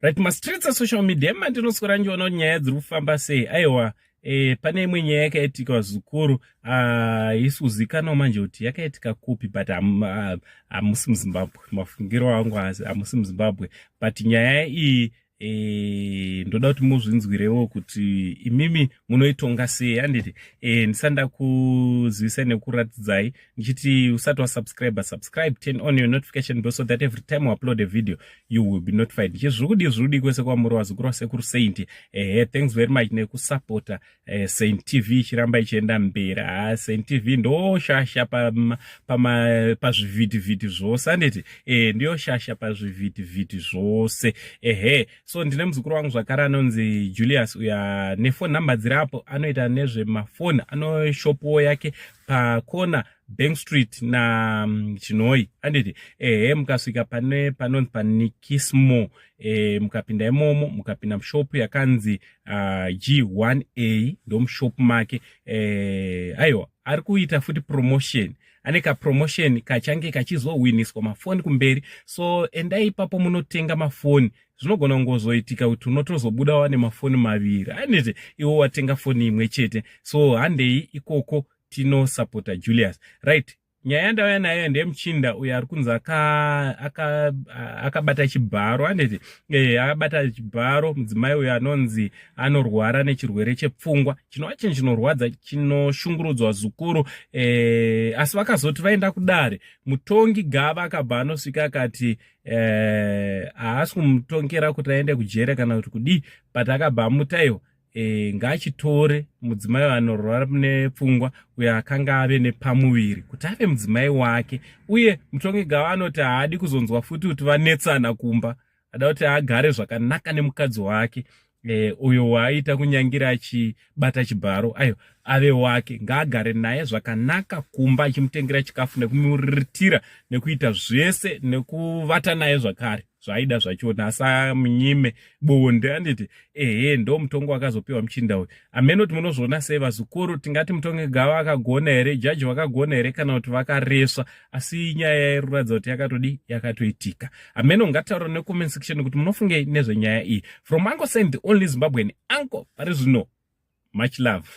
Right, mastreets esocial media emandinoswera ndichiona kuti nyaya dziri kufamba sei. Aiwa, pane imwe nyaya yakaitika zvikuru, haisi kuzikanwa manje kuti yakaitika kupi, but hamusi muZimbabwe. Mafungiro angu, hamusi muZimbabwe, but nyaya iyi ndoda kuti muzvinzwirewo kuti imimi munoitonga sei, handiti? Ndisanda kuzivisai nekuratidzai ndichiti usati wasubscribe, subscribe, turn on your notification bell so that every time we upload a video you will be notified. Ndichi zviri kudii, zviri kudii kwese kwamuri, wazukuru wasekuru Saint? Ehe, thanks very much nekusapota Saint TV ichiramba ichienda mberi. Ha, Saint TV ndoshasha pazvivhitivhiti zvose, handiti? Ndiyo shasha pazvivhitivhiti zvose. Ehe, so ndine muzukuru wangu zvakare anonzi Julius uya nefoni namba dziri apo. Anoita nezvemafoni, anoshopuwo yake pakona Bank Street na Chinoi, handiti? Ehe, mukasvika pane panonzi panikismo, mukapinda imomo, mukapinda mushopu yakanzi G1A, ndomushopu make. Aiwa, ari kuita futi promotion, ane kapromotion kachange kachizowiniswa mafoni kumberi. So endai ipapo munotenga mafoni. Zvinogona kungozoitika kuti unotozobuda wane mafoni maviri, handiti, iwo watenga foni imwe chete? So handei ikoko tinosapota Julius. Right, nyaya yandauya nayo ndeyemuchinda uyo ari kunzi akabata chibharo, handiti? Akabata chibharo mudzimai uyo anonzi anorwara nechirwere chepfungwa, chinova chinhu chinorwadza, chinoshungurudzwa zukuru. Asi vakazoti vaenda kudare, mutongi Gava akabva anosvika akati haasi kumutongera kuti aende kujere kana kuti kudii, but akabva amutaiwa ngaachitore mudzimai anorwara nepfungwa uyo akanga ave nepamuviri kuti ave mudzimai wake. Uye mutongi Gava anoti haadi kuzonzwa futi kuti vanetsana kumba, ada kuti agare zvakanaka nemukadzi wake uyo waaita kunyangira achibata chibharo. Ayo ave wake, ngaagare naye zvakanaka kumba, achimutengera chikafu nekumuriritira nekuita zvese nekuvata naye zvakare zvaaida zvachona, asamunyime bonde, handiti? Ehe, ndo mutongo wakazopiwa muchinda uyu. Hamene kuti munozviona sei, vazukuru. Tingati mutongi Gava akagona here, jaji vakagona here, kana kuti vakaresva? Asi nyaya yairuratidza kuti yakatodi yakatoitika. Hamene, ungataura necomment section kuti munofungei nezvenyaya iyi. From Uncle Saint, the only Zimbabwean uncle pari zvino. Much love.